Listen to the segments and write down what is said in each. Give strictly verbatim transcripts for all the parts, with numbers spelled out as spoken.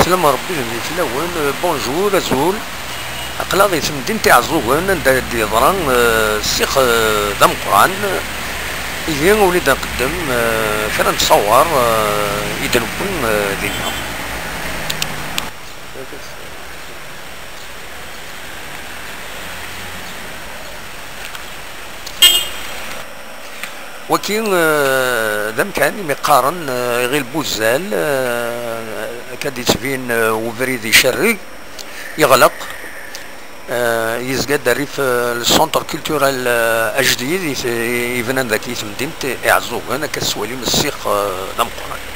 Slam Rebbi d nni fell-awen. Bonjour, azul. Aql-aɣ di temdint Iɛeẓẓugen, anda i d-yeḍra, eh, ssix, eh, d ameqqran. Ihi, ula d nqeddem, eh, kra n tṣawar, eh, i d-newwi, eh, dinna. Waki, eh, d amkan imi qqaren, eh, iɣil Buzzal, eh, akka d-yettbin, eh, ubrid icerreg, yeɣleq, eh, yezga-d rrif, eh, le centre culturel, eh, ajdid i t-, i bnan dagi i temdint Iɛeẓẓugen, akka tettwalim ssix, eh, d ameqqran.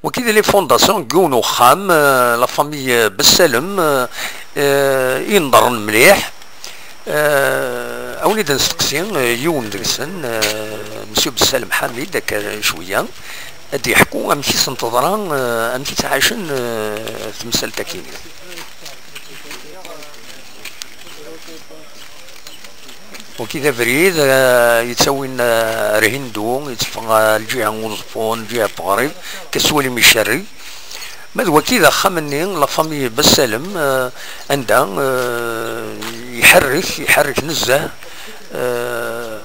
Wagi d les fondations n yiwen uxxam, euh, la famille, euh, Bessalem, euh, euh, i nḍerren mliḥ. Euh, a wen-id-nesteqsi, euh, yiwen deg-sen, euh, Monsieur Bessalem Ḥamid, akka cwiya, ad d-yeḥku amek i sen-teḍra, euh, amek i ttɛacen, euh, temsalt-agi. Waki d abrid, eh, yettawin, eh, ar Hindu, yetteffeɣ, eh, lǧiha n Uẓeffun, lǧiha n Tɣrib, akka tettwalim icerreg. Ma d waki d axxam-nni, la famille Bessalem, eh, anda, eh, iḥerrek, iḥerrek nezzeh, eh,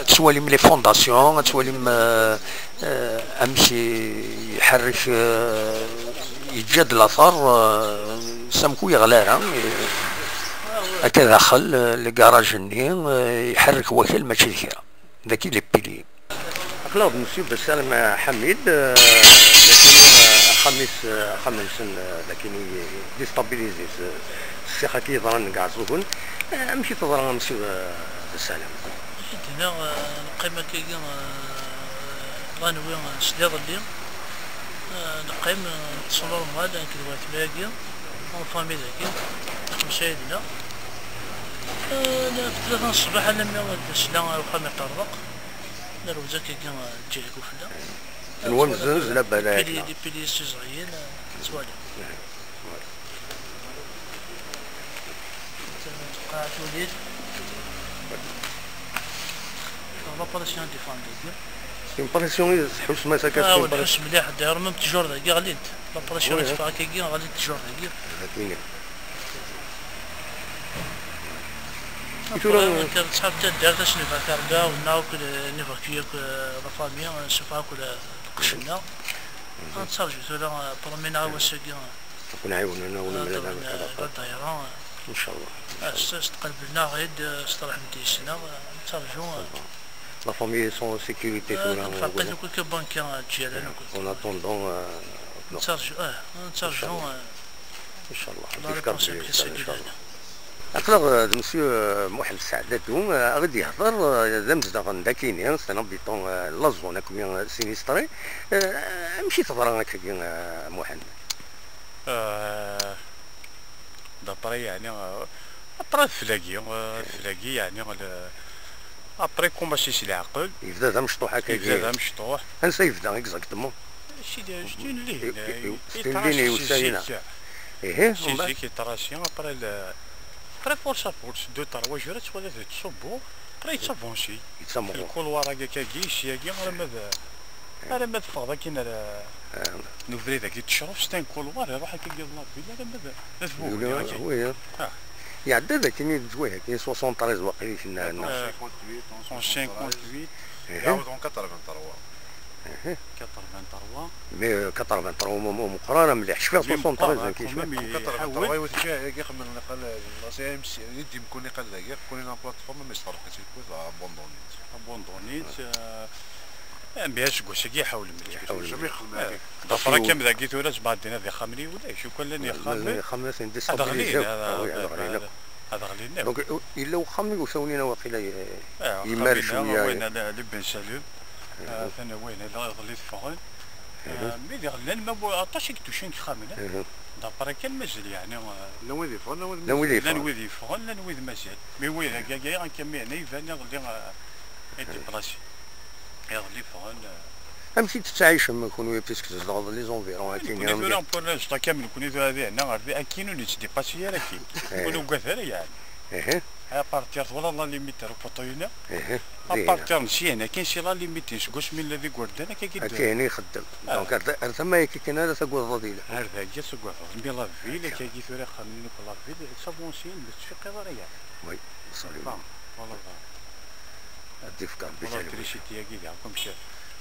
ad tettwalim les fondations, ad tettwalim, eh, Eh, amek i iḥerrek, eh, yeǧǧa-d later, eh, s amek ur yeɣli ara, eh, akka daxel, eh, le garage-nni, eh, iḥerrek wakal mačči d kra. Daki les piliers. Aql-aɣ d Monsieur Bessalem Ḥamid, eh, daki, eh, axxam-is, eh, axxam-nsen, eh, daki i déstabilisé s, s ssix-agi yeḍran deg Iɛeẓẓugen. Eh, amek i teḍra, a Monsieur, eh, Bessalem? Akken d-nniɣ, eh, neqqim akkagi, eh, la nuit, eh, sliḍelli. Eh, neqqim, eh, neṭṭes normal, nekk d watma-agi, en famille dagi, xemsa yid-neɣ. Eh, f tlata n ṣṣbeḥ alammi d-nesla uxxam iṭerḍeq. Nerwez akkagi, eh, lǧiha n ufella. Tenwam zzenz, la bala. Les piliers, les piliers ssiẓɣiyen, eh, nettwali. Tqaɛet ul-is. L'opération défendue. Une pression, tḥussem-as akka? Ah, ur nḥuss mliḥ, d'ailleurs, même ttjur dagi ɣlint. L'opération i teffeɣ akkagi, ɣlint ttjur dagi. Hakini. Tura, tura, kker ttḥab taddart, ad s-nefɛet rebɛa, wennaɣ akk, eh, nefɛet akk, eh, la famille, eh, nessufeɣ akk, eh, lqecc-nneɣ. Ad nettarǧu tura, eh, promenaɣ i wass-agi, eh, Ad ken-ɛiwnen, a wen-mlal, ad wen-ɛiwnen, eh, ad la daïra, eh, ncallah, ah, ncallah. S, s tqelbelnaɣ-id, eh, s tṛeḥmt yes-neɣ, eh, nettarǧu, eh, la famille sont en sécurité, eh, tura, tenferq-it akk, akka banka, eh, ǧǧiran akk. En attendant, eh, nettarǧu, eh, nettarǧu, ncallah, eh, ncallah, la réponse est ncallah. Aql-aɣ d Monsieur, euh, Muḥend Saɛdatu, euh, a ɣ-d-yehder, euh, d amezdaɣ n dakini, c'est un habitant, euh, de la zone akmi, euh, sinistré. Euh, amek i teḍra akkagi, euh, Muḥend? Euh, d'après, yeɛni, euh, après d fell-agi, euh, d fell-agi, yeɛni, le, après commencé s leɛqel. Yebda d amecṭuḥ akkagi. Yebda d amecṭuḥ. Ansa yebda exactement? Sidi, c'est une ligne, i, i, i, c'est une ligne i usayen-a. Ihi, si zik, itrasi, après le, après force à force, deux, trois jours, ad twaliḍ yettṣubbu, après yettavansi. Yettavansi. Lkulwar-agi akkagi, ssyagi, arma d, arma d teffɣeḍ akkin ar, n ubrid-agi, tecruf, c'est un couloir, iruḥ akkagi d la ville, arma d, d Bugni, oui, hein. Ah. Iɛedda d akken i d ttwah, akken soixante-treize waqil i tenna. En cinquante-huit, en cinquante-huit. Ihi. Iɛawed en quatre-vingt-trois. Quatre-vingt-trois. Mais, euh, quatre-vingt-trois, mu, mu, meqqer ara mliḥ. Cfiɣ soixante-treize, meqqer, quand même, quand même, quatre-vingt-trois, yiwet ǧiha, yagi xemmen, qal, la C M C, yid-i mkun iqal dagi, kuni la plateforme, mais sxerqet-it, abandonné-it. Abandonné-it, euh, eh, mais aseggas-agi iḥawel mliḥ. Iḥawel mliḥ. Eh, ḍefreɣ-kem dagi tura, zbeɛdin ad ixxamen-i ulac, ukan llan ixxamen. Ixxamen ad ten-déstabiliser. Ad ɣlin, ad, ad ɣlin akk. Ad ɣlin akk. Donc, yella uxxam i usawnen waqila, eh, yemar cwiya. Wayen, le, le Ben Salim. Atan wayen, la, iḍelli teffɣen. Eh, mi d-ɣellan, ma bu-, aṭas i yettucin deg yixxamen, eh? D'après kan mazal, yeɛni, eh, llan wid yeffɣen, llan wid mazal. Llan wid yeffɣen, llan wid mazal. Mi wid akka, akka, akka, mi yeɛni iban iḍelli, eh, ay d-iplasi. Iḍelli ffɣen, eh. Amek i tettɛicem, kunwi, puisque tzedɣeḍ les environs, akkin, nekni tura, pour l'instant, kamel nekni tura di hna, ar di, akkin ur nettdipasi ara, akkin. Eh. Ur nugad ara, yeɛni. Ihi. À partir, twalaḍ la limite ar upuṭu-ina? Ihi. À partir n syin, akkin si la limite, seg wasmi nella d igerdan, akka i d-, akka i ixeddem. Ah. Donc, ar, ar tama-agi kan ara tagadeḍ ad ilḥu. Ar dagi ad tagadeḍ. Mi la ville, akka i tura ixxamen-nni akk la ville, ttṣabunsyen, ur tettfiqiḍ ara, yeɛni. Oui, absolument. Bon, voilà. Ad d-ifk Rebbi talwit. L'électricité-agi daɣ, comme ça.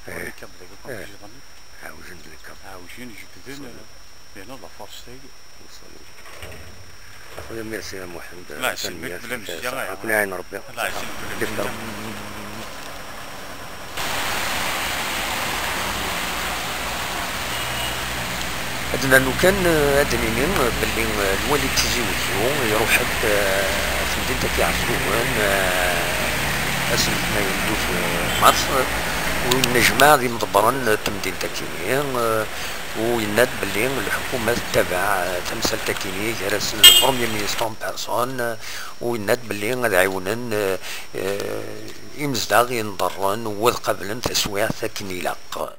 Eh. Ur ikkaḍ dagi, comme ça. Ɛawjen d lkaḍ. Ɛawjen, jebden, eh, yerna la force-agi. Absolument. Merci a Muḥend. Allah yesselmek, tanemmirt, bla mejja, ad ken-iɛin Rebbi. Allah yesselmek, bla mejja. Ad nernu kan, eh, ad d-nini, eh, belli, eh, lwali n Tizi Wezzu iruḥ-d, eh, ɣer temdint-agi Ɛezzugen, eh, ass n letnayen douze mars, u yennejmaɛ d imḍebbren n temdint-agi-nni, eh, u yenna-d belli lḥukuma tettabaɛ, eh, tamsalt-agi-nni, gar-asen le Premier ministre en personne, eh, u yenna-d belli ad ɛiwnen, eh, eh, imezdaɣ inḍerren u ad qablen taswiɛt akken ilaq.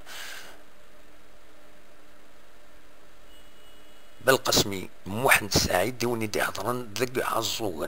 Belqasmi Muḥend Saɛid, i wen-d-iheḍren deg Ɛeẓẓugen.